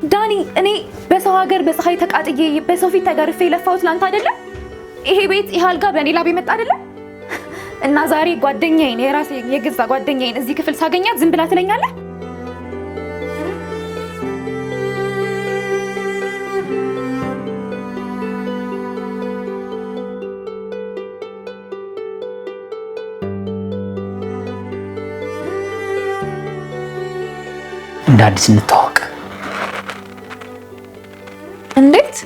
ዳኒ፣ እኔ በሰው ሀገር በፀሐይ ተቃጥዬ በሰው ፊት ተገርፌ የለፋሁት ላንተ አይደለም? ይሄ ቤት ይሄ አልጋ በእኔ ላብ የመጣ አይደለም? እና ዛሬ ጓደኛዬን የራሴ የገዛ ጓደኛዬን እዚህ ክፍል ሳገኛት ዝም ብላ ትለኛለህ? እንደ አዲስ እንተዋወቅ። እንዴት?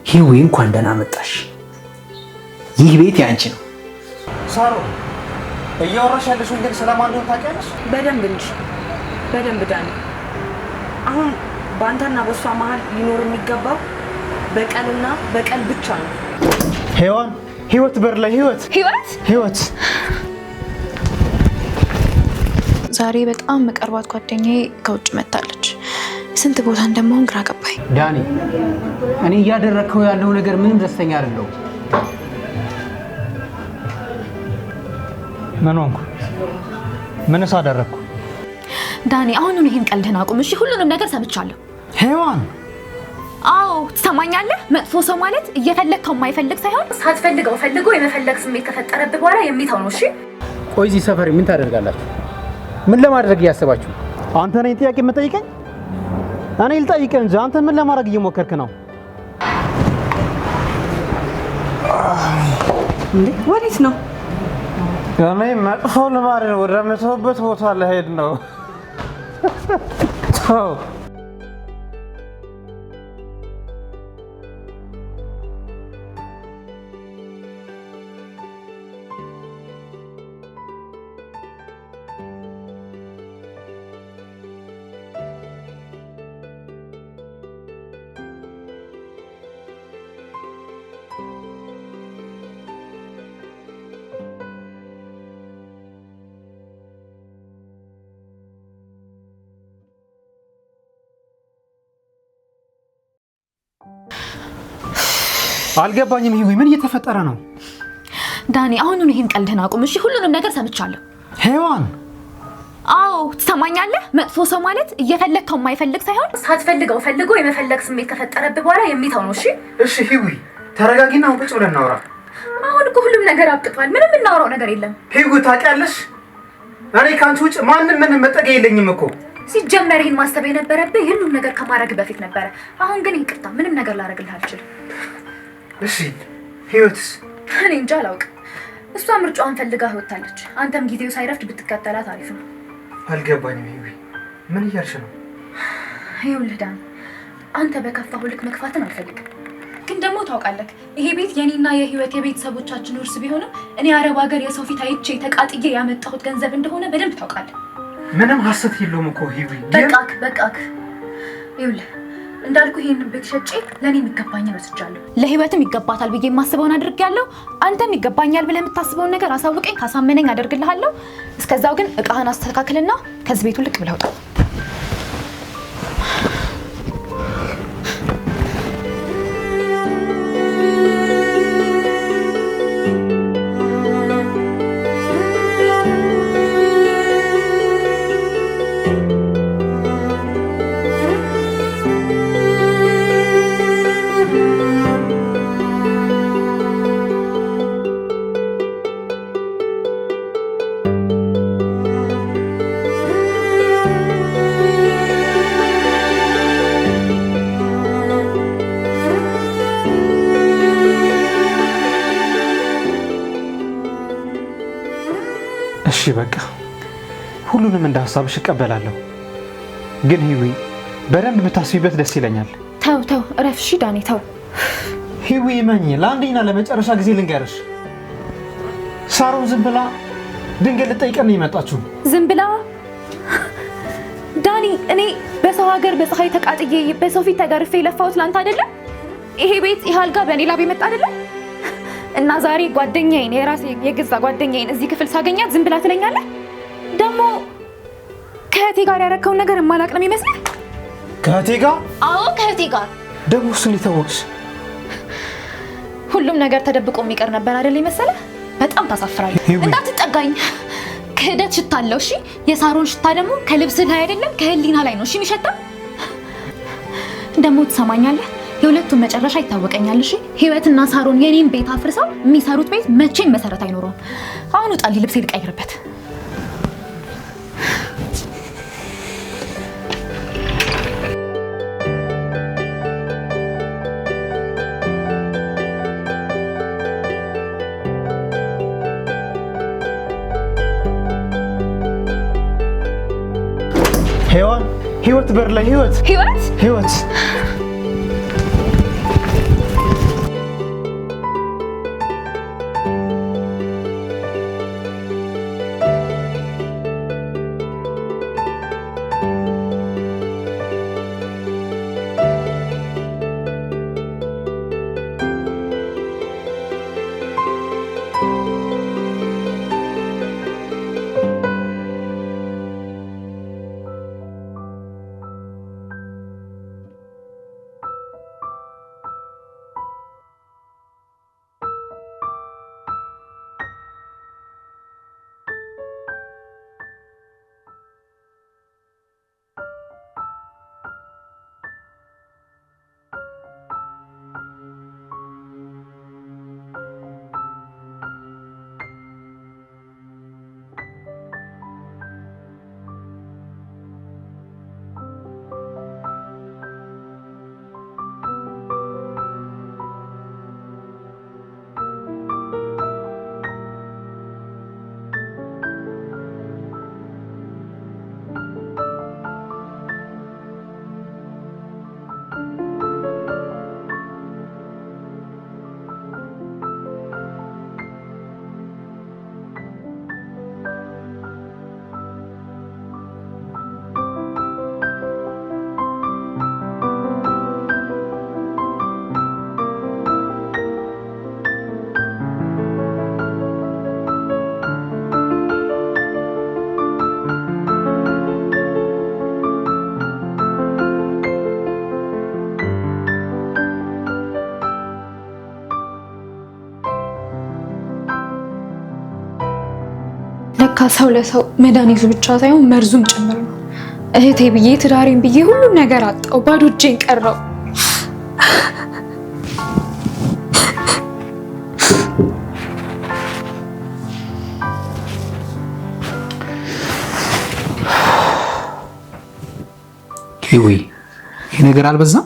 ሂዊ እንኳን ደህና መጣሽ። ይህ ቤት ያንቺ ነው። ሳሮ እያወራሽ ያለሽውን ግን ስለማን እንደሆነ ታውቂያለሽ? በደንብ እንጂ በደንብ ዳኒ። አሁን በአንተና በእሷ መሀል ሊኖር የሚገባው በቀልና በቀል ብቻ ነው። ሔዋን ህይወት በር ላይ ህይወት ህይወት ህይወት ዛሬ በጣም መቀርባት ጓደኛዬ ከውጭ መጥታለች። ስንት ቦታ እንደመሆን ግራ ገባኝ። ዳኒ፣ እኔ እያደረግከው ያለው ነገር ምንም ደስተኛ አይደለሁም። ምን ሆንኩ? ምንስ አደረግኩ? ዳኒ አሁኑን ይህን ቀልድህን አቁም እሺ? ሁሉንም ነገር ሰምቻለሁ። ሔዋን አዎ ትሰማኛለህ? መጥፎ ሰው ማለት እየፈለግከው የማይፈልግ ሳይሆን ሳትፈልገው ፈልጎ የመፈለግ ስሜት ከፈጠረብህ በኋላ የሚተው ነው። እሺ ቆይ እዚህ ሰፈር ምን ታደርጋላችሁ? ምን ለማድረግ እያሰባችሁ? አንተ ነኝ ጥያቄ የምጠይቀኝ? እኔ ልጠይቅህ እንጂ አንተ ምን ለማድረግ እየሞከርክ ነው? እንዴ ወዴት ነው? እኔ መጥፎ ልማድ ነው ወደምተውበት ቦታ ልሄድ ነው። ተው። አልገባኝም። ሂዊ ምን እየተፈጠረ ነው? ዳኒ አሁኑን ይህን ቀልድህን አቁም እሺ? ሁሉንም ነገር ሰምቻለሁ። ሔዋን አዎ ትሰማኛለህ? መጥፎ ሰው ማለት እየፈለግከው የማይፈልግ ሳይሆን ሳትፈልገው ፈልጎ የመፈለግ ስሜት ከፈጠረብህ በኋላ የሚተው ነው። እሺ እሺ ሂዊ ተረጋጊና አሁን ቁጭ ብለን እናውራ። አሁን እኮ ሁሉም ነገር አብቅቷል። ምንም የምናወራው ነገር የለም። ሂዊ ታውቂያለሽ፣ እኔ ከአንቺ ውጭ ማንም ምንም መጠጊያ የለኝም እኮ። ሲጀመር ይህን ማሰብ የነበረብህ ይህን ሁሉ ነገር ከማድረግ በፊት ነበረ። አሁን ግን ይቅርታ፣ ምንም ነገር ላደርግልህ አልችልም። እሺ ህይወትስ? እኔ እንጃ አላውቅም። እሷ ምርጫዋን ፈልጋ ወጥታለች። አንተም ጊዜው ሳይረፍድ ብትከተላት አሪፍ ነው። አልገባኝም ሂዊ፣ ምን እያልሽ ነው? ይኸውልህ ዳኒ፣ አንተ በከፋሁ ልክ መክፋትን አልፈልግም። ግን ደግሞ ታውቃለህ ይሄ ቤት የኔና የህይወት የቤተሰቦቻችን ውርስ ቢሆንም እኔ አረብ ሀገር የሰው ፊት አይቼ ተቃጥዬ ያመጣሁት ገንዘብ እንደሆነ በደንብ ታውቃለህ። ምንም ሀሰት የለውም እኮ ሂዊ። በቃክ በቃክ። ይኸውልህ እንዳልኩ ይሄንን ቤት ሸጬ ለእኔ የሚገባኝን ወስጃለሁ። ለህይወትም ይገባታል ብዬ የማስበውን አድርጌያለሁ። አንተም ይገባኛል ብለህ የምታስበውን ነገር አሳውቀኝ። ካሳመነኝ አደርግልሃለሁ። እስከዛው ግን እቃህን አስተካክልና ከዚህ ቤቱ ልቅ ብለህ ውጣ። እሺ በቃ ሁሉንም እንደ ሀሳብሽ እቀበላለሁ። ግን ሂዊ በደንብ ብታስቢበት ደስ ይለኛል። ተው ተው፣ እረፍ። እሺ ዳኒ ተው። ሂዊ እመኚ፣ ለአንዴና ለመጨረሻ ጊዜ ልንገርሽ፣ ሳሮን ዝም ብላ ድንገት ልጠይቀን ነው የመጣችው። ዝም ብላ ዳኒ፣ እኔ በሰው ሀገር በፀሐይ ተቃጥዬ በሰው ፊት ተገርፌ የለፋሁት ላንተ አይደለም? ይሄ ቤት ይሄ አልጋ በእኔ ላብ የመጣ አይደለም? እና ዛሬ ጓደኛዬን የራሴ የገዛ ጓደኛዬን እዚህ ክፍል ሳገኛት ዝም ብላ ትለኛለህ? ደግሞ ከእህቴ ጋር ያረከውን ነገር የማላቅ ነው የሚመስልህ? ከእህቴ ጋር? አዎ ከእህቴ ጋር። ደግሞ እሱን ሊታወቅሽ ሁሉም ነገር ተደብቆ የሚቀር ነበር አይደል የመሰለህ? በጣም ታሳፍራለህ። እንዳትጠጋኝ። የክህደት ሽታ አለው። እሺ፣ የሳሮን ሽታ ደግሞ ከልብስ ላይ አይደለም ከህሊና ላይ ነው። እሺ የሚሸተው ደግሞ ትሰማኛለህ? የሁለቱም መጨረሻ ይታወቀኛል። እሺ፣ ህይወትና ሳሮን የኔን ቤት አፍርሰው የሚሰሩት ቤት መቼም መሰረት አይኖረውም። አሁን ውጣልኝ፣ ልብሴ ልቀይርበት። ሔዋን፣ ህይወት በር ላይ ህይወት፣ ህይወት፣ ህይወት። ለካ ሰው ለሰው መድኃኒቱ ብቻ ሳይሆን መርዙም ጭምር ነው። እህቴ ብዬ ትዳሬን ብዬ ሁሉም ነገር አጣው፣ ባዶ እጄን ቀረው። ወይ ይሄ ነገር አልበዛም?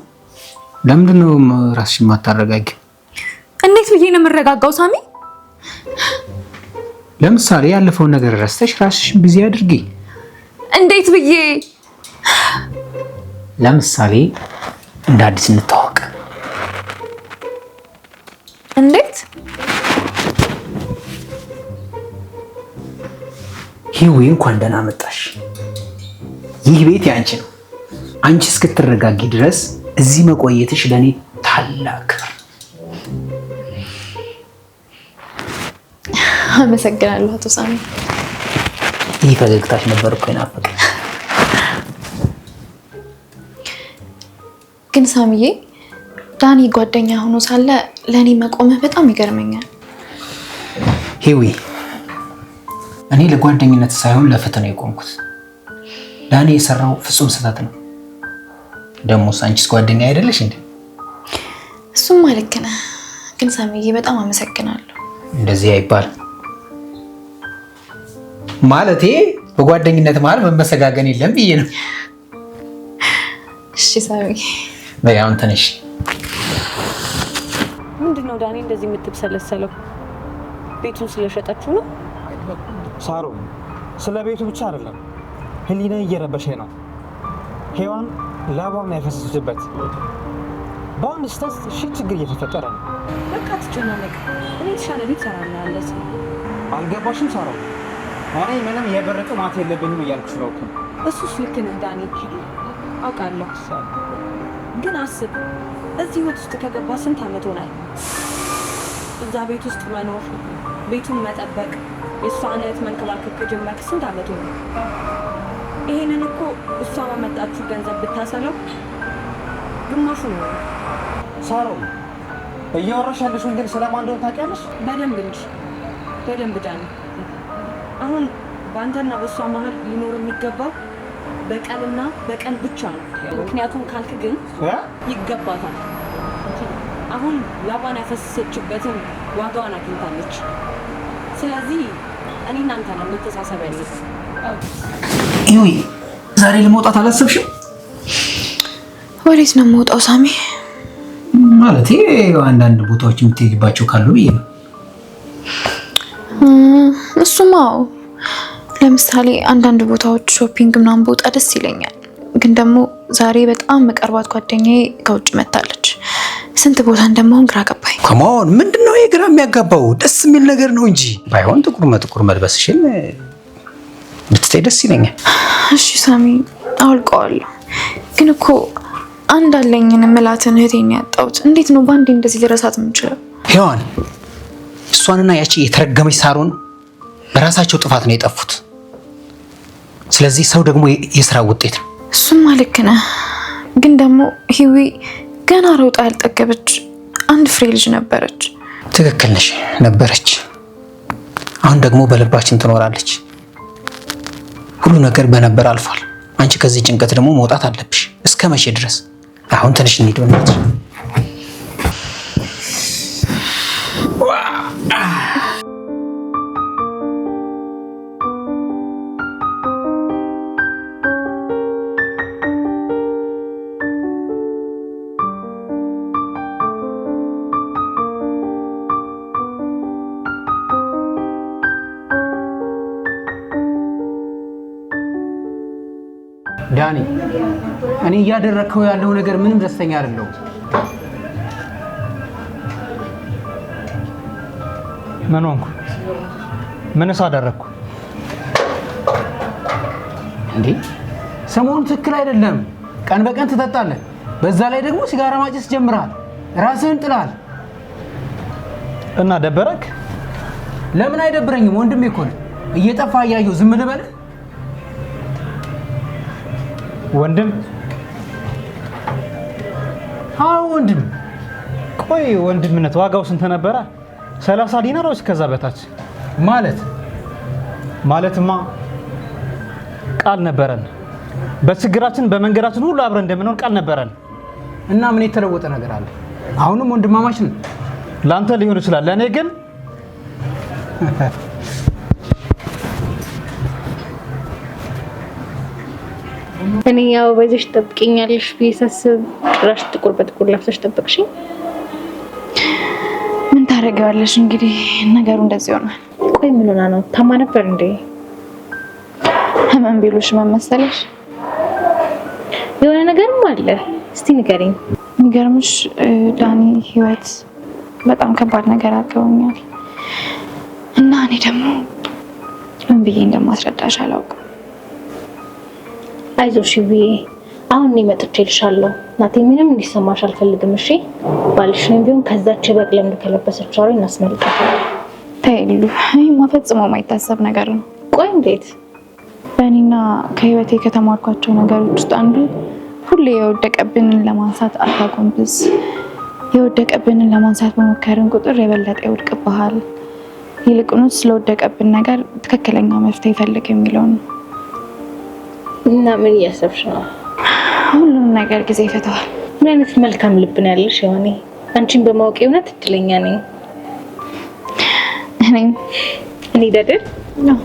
ለምንድን ነው ራስሽን የማታረጋጊው? እንዴት ብዬ ነው የምረጋጋው ሳሚ? ለምሳሌ ያለፈውን ነገር ረስተሽ ራስሽን busy አድርጊ። እንዴት ብዬ? ለምሳሌ እንደ አዲስ እንተዋወቅ። እንዴት? ሂዊ እንኳን ደህና መጣሽ። ይህ ቤት የአንቺ ነው። አንቺ እስክትረጋጊ ድረስ እዚህ መቆየትሽ ለእኔ ታላቅ ክብር። አመሰግናለሁ አቶ ሳሚ። ይህ ፈገግታሽ ነበር እኮ የናፈቀኝ። ግን ሳሚዬ፣ ዳኒ ጓደኛ ሆኖ ሳለ ለእኔ መቆምህ በጣም ይገርመኛል። ሂዊ፣ እኔ ለጓደኝነት ሳይሆን ለፍትህ ነው የቆምኩት። ዳኒ የሰራው ፍጹም ስህተት ነው። ደግሞስ አንቺስ ጓደኛ አይደለሽ እንዴ? እሱማ ልክ ነህ። ግን ሳሚዬ በጣም አመሰግናለሁ። እንደዚህ አይባልም። ማለቴ በጓደኝነት መሀል መመሰጋገን የለም ብዬ ነው። እሺ ሳሚ፣ በይ አሁን ተነሽ። ምንድን ነው ዳኒ እንደዚህ የምትብሰለሰለው? ቤቱን ስለሸጠችው ነው? ሳሮን፣ ስለ ቤቱ ብቻ አይደለም፣ ህሊና እየረበሸኝ ነው። ሔዋን ላቧን ያፈሰሰችበት በአንድ ስህተት ሺህ ችግር እየተፈጠረ ነው። በቃ ትጨናነቅ። እኔ የተሻለ ቤት እሰራልሃለሁ። አልገባሽም ሳሮን? እኔ ምንም የብር ጥማት የለብኝም እያልኩሽ ነው እኮ። እሱስ ልክ ነህ ዳኒ፣ አውቃለሁ። ግን አስብ፣ እዚህ ህይወት ውስጥ ከገባ ስንት ዓመት ሆናል? እዛ ቤት ውስጥ መኖር፣ ቤቱን መጠበቅ፣ የእሷን እህት መንከባከብ ከጀመርክ ስንት ዓመት ሆነ? ይሄንን እኮ እሷ ባመጣችሁ ገንዘብ ብታሰለው ግማሹ ነው። ሳሮን፣ እያወራሽ ያለሽውን ግን ስለማን እንደሆነ ታውቂያለሽ? በደንብ እንጂ በደንብ ዳኒ። አሁን በአንተና በእሷ መሀል ሊኖር የሚገባው በቀልና በቀል ብቻ ነው። ምክንያቱም ካልክ ግን ይገባታል። አሁን ላቧን ያፈሰሰችበትን ዋጋዋን አግኝታለች። ስለዚህ እኔ እናንተ ነው መተሳሰብ ያለብን። ይሁን ዛሬ ለመውጣት አላሰብሽም? ወዴት ነው የምወጣው ሳሚ? ማለት አንዳንድ ቦታዎች የምትሄጂባቸው ካሉ ብዬ ነው። እሱማ ለምሳሌ አንዳንድ ቦታዎች shopping ምናምን ቦታ ደስ ይለኛል። ግን ደግሞ ዛሬ በጣም መቀርባት ጓደኛዬ ከውጭ መታለች። ስንት ቦታ እንደመሆን ግራ ገባኝ። Come on ምንድነው ይሄ ግራ የሚያጋባው? ደስ የሚል ነገር ነው እንጂ ባይሆን ጥቁር መጥቁር መልበስሽን ብትተይ ደስ ይለኛል። እሺ ሳሚ አውልቀዋለሁ። ግን እኮ አንድ አለኝን እምላትን እህቴን ያጣሁት እንዴት ነው በአንዴ እንደዚህ ልረሳት የምችለው? ሔዋን እሷንና ያቺ የተረገመች ሳሮን በራሳቸው ጥፋት ነው የጠፉት። ስለዚህ ሰው ደግሞ የስራ ውጤት ነው። እሱማ ልክ ነህ። ግን ደግሞ ሂዊ ገና ሮጣ ያልጠገበች አንድ ፍሬ ልጅ ነበረች። ትክክል ነሽ፣ ነበረች። አሁን ደግሞ በልባችን ትኖራለች። ሁሉ ነገር በነበር አልፏል። አንቺ ከዚህ ጭንቀት ደግሞ መውጣት አለብሽ። እስከ መቼ ድረስ? አሁን ትንሽ እንሂድ በእናትሽ። ዳኒ፣ እኔ እያደረግከው ያለው ነገር ምንም ደስተኛ አይደለሁም። ምን ሆንኩ? ምንስ አደረግኩ እንዴ? ሰሞኑን ትክክል አይደለም። ቀን በቀን ትጠጣለህ፣ በዛ ላይ ደግሞ ሲጋራ ማጨስ ጀምረሃል፣ ራስህን ጥለሃል። እና ደበረክ? ለምን አይደብረኝም? ወንድሜ እኮ ነህ። እየጠፋ እያየሁ ዝም ልበልህ? ወንድም? አዎ ወንድም። ቆይ ወንድምነት ዋጋው ስንት ነበረ? 30 ዲናር ወይስ ከዛ በታች? ማለት ማለትማ ቃል ነበረን። በችግራችን በመንገዳችን ሁሉ አብረን እንደምንሆን ቃል ነበረን። እና ምን የተለወጠ ነገር አለ? አሁንም ወንድማማች ነን። ለአንተ ሊሆን ይችላል፣ ለእኔ ግን እኔ አበባ ይዘሽ ትጠብቂኛለሽ ብዬ ሳስብ ጭራሽ ጥቁር በጥቁር ለብሰሽ ጠበቅሽኝ። ምን ታደርጊዋለሽ እንግዲህ ነገሩ እንደዚህ ሆኗል። ቆይ ምን ሆና ነው? ታማ ነበር እንዴ? ህመም ቢሉሽ ህመም መሰለሽ? የሆነ ነገርም አለ። እስቲ ንገሪኝ። የሚገርምሽ ዳኒ፣ ህይወት በጣም ከባድ ነገር አድርገውኛል እና እኔ ደግሞ ምን ብዬ እንደማስረዳሽ አላውቅም። አይዞሽ ብዬ አሁን እኔ መጥቼልሻለሁ። ናቴ ምንም እንዲሰማሽ አልፈልግም። እሺ ባልሽንም ቢሆን ከዛች የበግ ለምድ ከለበሰች አውሬ እናስመልጣታለን። ተይ ሉሉ፣ ይሄማ ፈጽሞ የማይታሰብ ነገር ነው። ቆይ እንዴት? በእኔና ከህይወቴ ከተማርኳቸው ነገሮች ውስጥ አንዱ ሁሌ የወደቀብንን ለማንሳት አታጎንብስ። የወደቀብንን ለማንሳት በሞከርን ቁጥር የበለጠ ይወድቅብሃል። ይልቁንስ ስለወደቀብን ነገር ትክክለኛ መፍትሄ ይፈልግ የሚለው ነው። እና ምን እያሰብሽ ነው? ሁሉንም ነገር ጊዜ ይፈተዋል። ምን አይነት መልካም ልብ ነው ያለሽ ዮኒ። አንቺን በማወቅ እውነት እድለኛ ነኝ። እኔም እኔ ደድል ነው።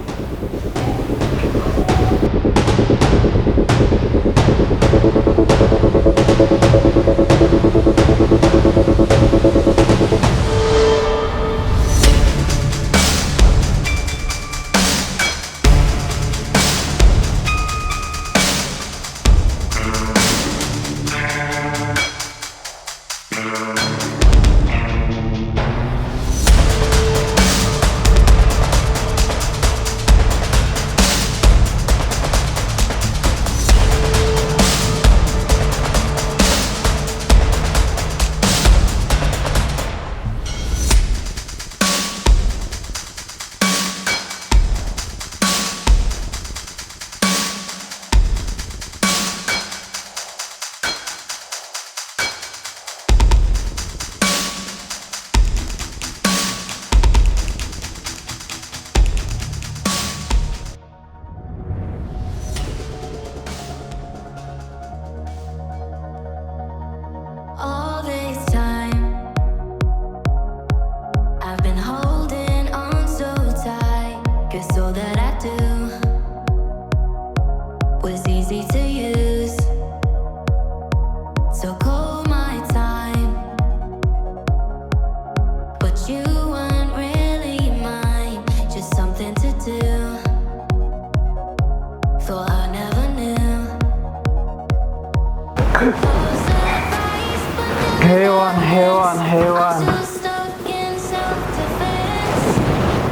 ሔዋን ሔዋን። Stuck in self-defense.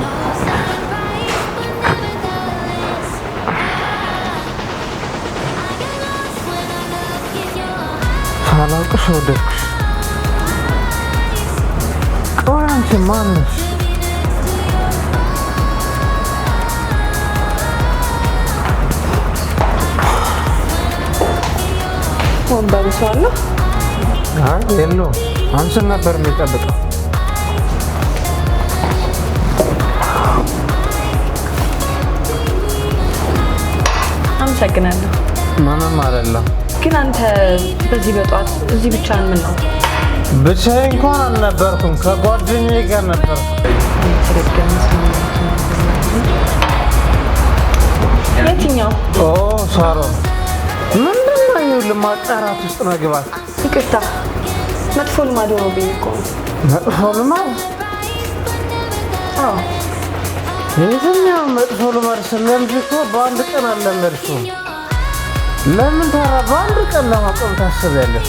No sunrise, but nevertheless, I get lost when I look in your ሳላውቅሽ ወደድኩሽ። ቆይ አንቺ ማነሽ? ወንበሩ ሰው አለው? አይ የለውም፣ አንቺን ነበር የሚጠብቀው። አመሰግናለሁ። ምንም አይደለም። ግን አንተ በዚህ በጠዋት እዚህ ብቻህን ምን ነው? ብቻዬን እንኳን አልነበርኩም፣ ከጓደኛዬ ጋር ነበርኩ። የተረገመ ሰው ነው። የትኛው? ኦ ሳሮን፣ ምንድን ነው ይህ ሁሉ ማጣራት ውስጥ መግባት? ይቅርታ፣ መጥፎ ልማድ ሆኖብኝ እኮ ነው። መጥፎ ልማድ? አዎ። የትኛው መጥፎ ልማድ? ስለምድ እኮ በአንድ ቀን አልለመድሽውም። ለምን ታዲያ በአንድ ቀን ለማቆም ታስቢያለሽ?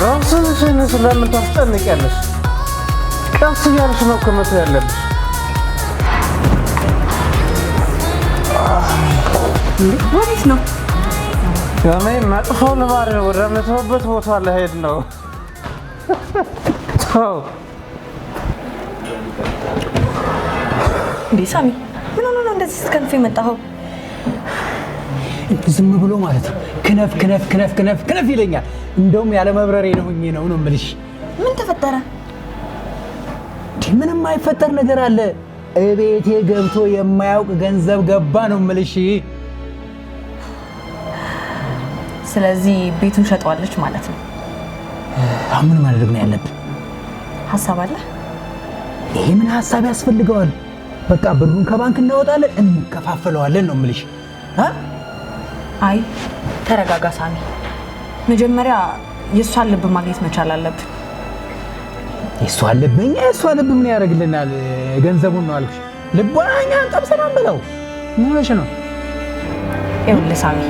ራስሽንስ ለምን ታስጨንቂያለሽ? ቀስ እያልሽ ነው እኮ መተው ያለብሽ። ወዴት ነው? እኔ መጥፎ ልማድ ወደምተውበት ቦታ ልሄድ ነው። ተው። እንዴ ሳሚ፣ ምን ሆኖ ነው እንደዚህ ስትከንፍ የመጣኸው? ዝም ብሎ ማለት ነው ክነፍ ክነፍ ክነፍ ክነፍ ክነፍ ይለኛል። እንደውም ያለ መብረሬ ነው ሆኜ ነው ነው የምልሽ። ምን ተፈጠረ? እንዲህ ምንም አይፈጠር ነገር አለ። እቤቴ ገብቶ የማያውቅ ገንዘብ ገባ ነው የምልሽ። ስለዚህ ቤቱን ሸጠዋለች ማለት ነው። አሁን ምን ማድረግ ነው ያለብን? ሀሳብ አለ? ይሄ ምን ሀሳብ ያስፈልገዋል? በቃ ብሩን ከባንክ እናወጣለን፣ እንከፋፈለዋለን ነው የምልሽ። አ አይ ተረጋጋ ሳሚ። መጀመሪያ የእሷን ልብ ማግኘት መቻል አለብን። የእሷ ልብ እኛ የእሷ ልብ ምን ያደርግልናል? ገንዘቡን ነው አልኩሽ። ልቧን እኛ ጠብሰን አንበላው። ምን ሆነሽ ነው? ይኸውልህ ሳሚ፣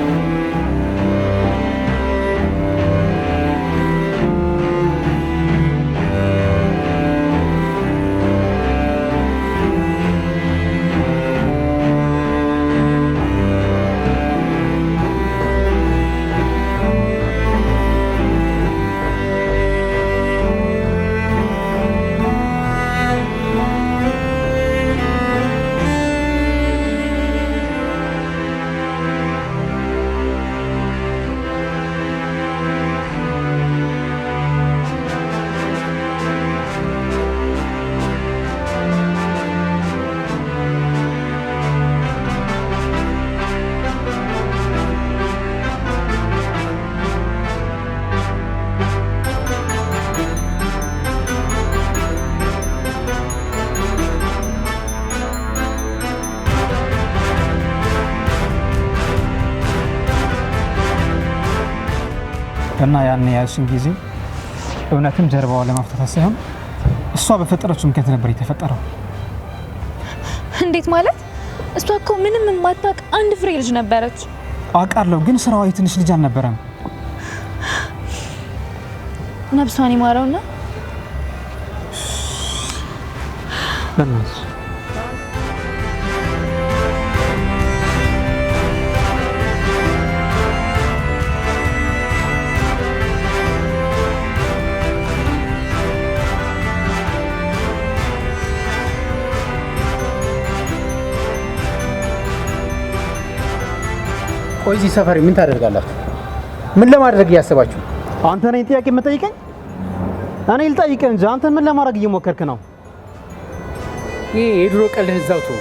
እና ያን ያልሽን ጊዜ እውነትም ጀርባዋ ለማፍታታት ሳይሆን እሷ በፈጠረችው ምክንያት ነበር የተፈጠረው። እንዴት ማለት? እሷ እኮ ምንም የማታውቅ አንድ ፍሬ ልጅ ነበረች። አውቃለሁ፣ ግን ስራዋ የትንሽ ልጅ አልነበረም። ነፍሷን ይማረውና በእናትሽ። ቆይ እዚህ ሰፈር ምን ታደርጋላችሁ? ምን ለማድረግ እያሰባችሁ? አንተ ነኝ ጥያቄ የምጠይቀኝ? እኔ ልጠይቅህ እንጂ አንተ ምን ለማድረግ እየሞከርክ ነው? ይሄ የድሮ ቀልድህ እዛው ተወው።